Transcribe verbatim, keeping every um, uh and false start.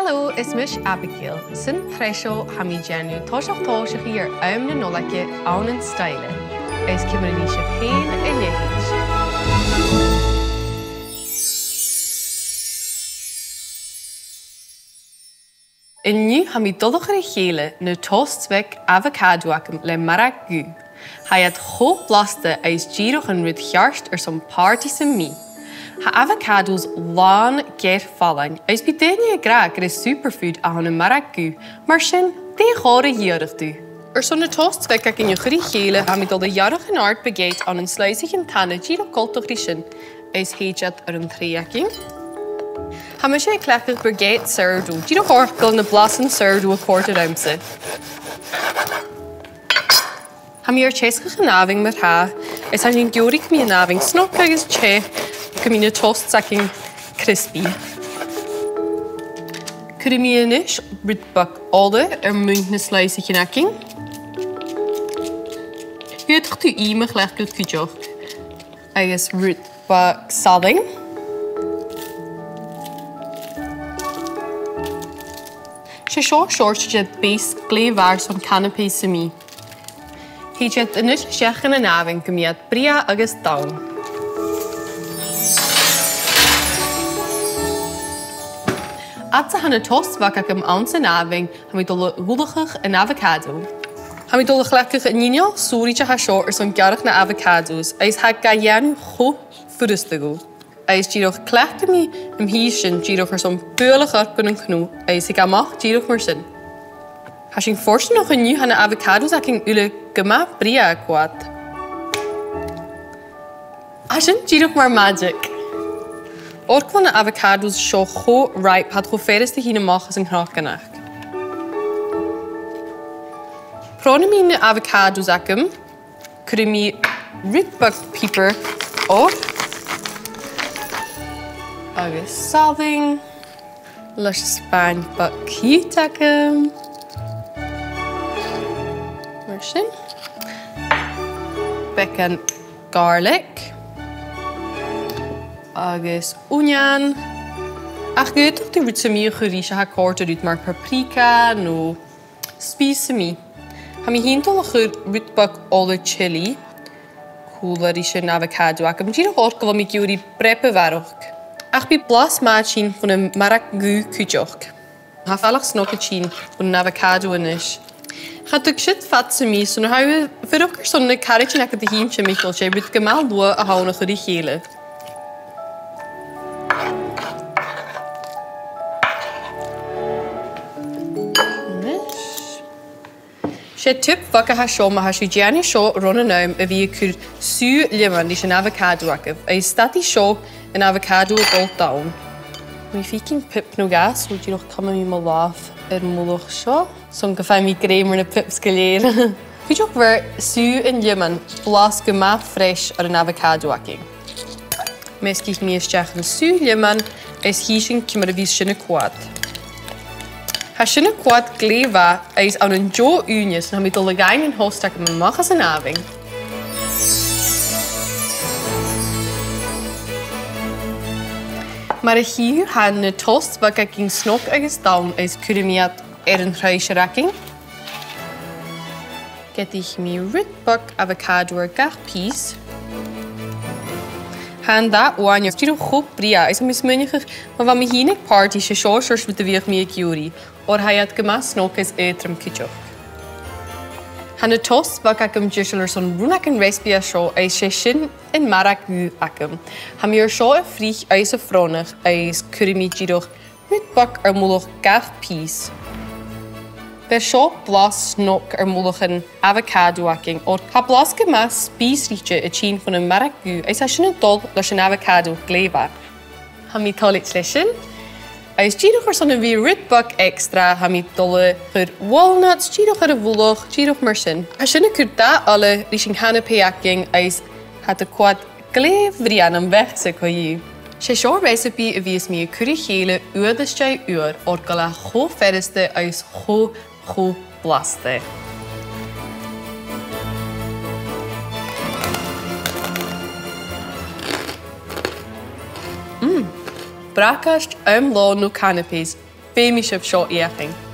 Hello, is mise Abigail. San t-sreath seo, tha mi a' dèanamh toiseach tòiseachaidh air àm na Nollaige ann an Stoidhle. Is ciamar a nì sibh fhèin a leithid? An-diugh tha mi a' dol a chur ri chèile na toasts bheag avocado agam le marag dhubh. Tha iad cho blasta agus dìreach an rud cheart airson pàrtaidh sam bith. Tha avocados làn geir fallain, agus bidh daoine ag ràdh gur e superfood a th' ann am marag dhubh, mar sin, dè chòir a dhìreadh dhut? Airson na toasts bheag againn a chur ri chèile, tha mi a' dol a ghearradh an àrd baguette ann an sliceachan tana dìreach coltach ri sin, is thèid iad air an treidhe againn. Tha mise a' cleachdadh baguette sourdough, dìreach oir gu bheil na blasan sourdough a' còrdadh riumsa. Tha mi air teasgach an àmhainn mar-thà, is tha sinn ag iarraidh gum bi an àmhainn snog agus teth, gum bi na toasts againn crispy. Cuiridh mi a-nis rud beag ola air muin na sliceachan againn. Faodaidh tu ìm a chleachdadh cuideachd. Agus rud beag salainn. 'S e seo seòrsa de bhèist glè mhath airson canapé sam bith. Thèid iad a-nis a-steach dhan àmhainn gum bi iad brèagha agus donn. Fhad 's a tha na toasts bheag agam anns an àmhainn, tha mi a' dol a dh'ullachadh an avocado. Tha mi a' dol a chleachdadh an inneal sùraichte a tha seo airson gearradh na avocados, agus tha e ga dhèanamh cho furasta dhomh. Agus dìreach cleachdaidh mi am pìos sin dìreach airson bualadh oirre gun a' chnuic, agus thig e a-mach dìreach mar sin. Tha sinn fortanach an-diugh, tha na avocados againn uile gu math brèagha co-dhiù. Tha sin dìreach mar magic. Oir gu bheil na avocados seo cho ripe, tha iad cho furasta a thighinn a-mach às an cnoc a-nochd. Prònaidh mi na avocados agam, cuiridh mi rud beag piobar oirre, agus salainn. Leis an spàin beag cute agam. Mar sin. Beagan garlic. Agus uinnean. Ach dh'fhaodadh tu rud sam bith a chur ris a tha a' còrdadh riut mar paprika no spìos sam bith. Tha mi fhìn a' dol a chur rud beag ola chili còmhla ris an avocado agam, dìreach oir gu bheil mi ag iarraidh breab a bharrachd. Ach bidh blas math a' tighinn bhon a' mharag dhubh cuideachd. Tha e fàileadh snog a' tighinn bhon an avocado a-nis. Cha tug siud fad sam bith, so nuair a tha thu a' fuireach airson na caraidean agad a thighinn timcheall, 's e rud gu math luath a th' ann a chur ri chèile. A-nis. 'S e tip bheag a tha seo, ma tha sibh a' dèanamh seo ron an àm, a bhith a' cur sùgh liomain ris an avocado agaibh, agus stadaidh seo an avocado a' dol donn. Tha mi a' faicinn pip no dhà, so dìreach cumaidh mi mo làmh air mullach seo, son gum faigh mi grèim air na pips gu lèir. Cuideachd, bheir sùgh an liomain blas gu math fresh air an avocado againn. Measgaich mi a-steach an sùgh liomain is chì sinn ciamar a bhios sin a' coimhead. Tha sin a' coimhead glè mhath agus ann an deagh ùine, so tha mi a' dol a dh'fhaighinn an tost agam a-mach às an àmhainn. Mar a chì sibh, tha na toasts bheag againn snog agus donn agus cuiridh mi iad air an truinnsear againn. Gearraidh mi rud beag avocado air gach pìos. Tha an dath uaine air dìreach cho brèagha, is tha mi a' smaoineachadh, ma bha mi fhìn aig pàrtaidh, 's e seo an seòrsa rud a bhiodh mi ag iarraidh, oir tha iad gu math snog is aotrom cuideachd. Tha na toasts bheag agam deiseil airson rionnagan recipe a seo, agus 's e sin am marag dhubh agam. Tha mi air seo a phrìochadh agus a phrònadh, agus cuiridh mi dìreach rud beag air mullach gach pìos. Bheir seo blas snog air mullach an avocado againn, oir tha blas gu math spìosrachte a' tighinn bhon a' mharag dhubh, agus tha sin a' dol leis an avocado glè mhath. Tha mi toilichte leis sin. Agus dìreach airson a bhith rud beag extra, tha mi a' dol a chur walnuts dìreach air a' mhullach, dìreach mar sin. Tha sin a' cur dath ola ris an canapé againn, agus tha e a' coimhead glè bhrèagha nam bheachd-sa co-dhiù. 'S e seo recipe a bhios mi a' cur ri chèile uair às dèidh uair, oir gu bheil e cho furasta agus cho, cho blasta. Mm. Bracaist, àm lòn no canapés. Feumaidh sibh seo fheuchainn.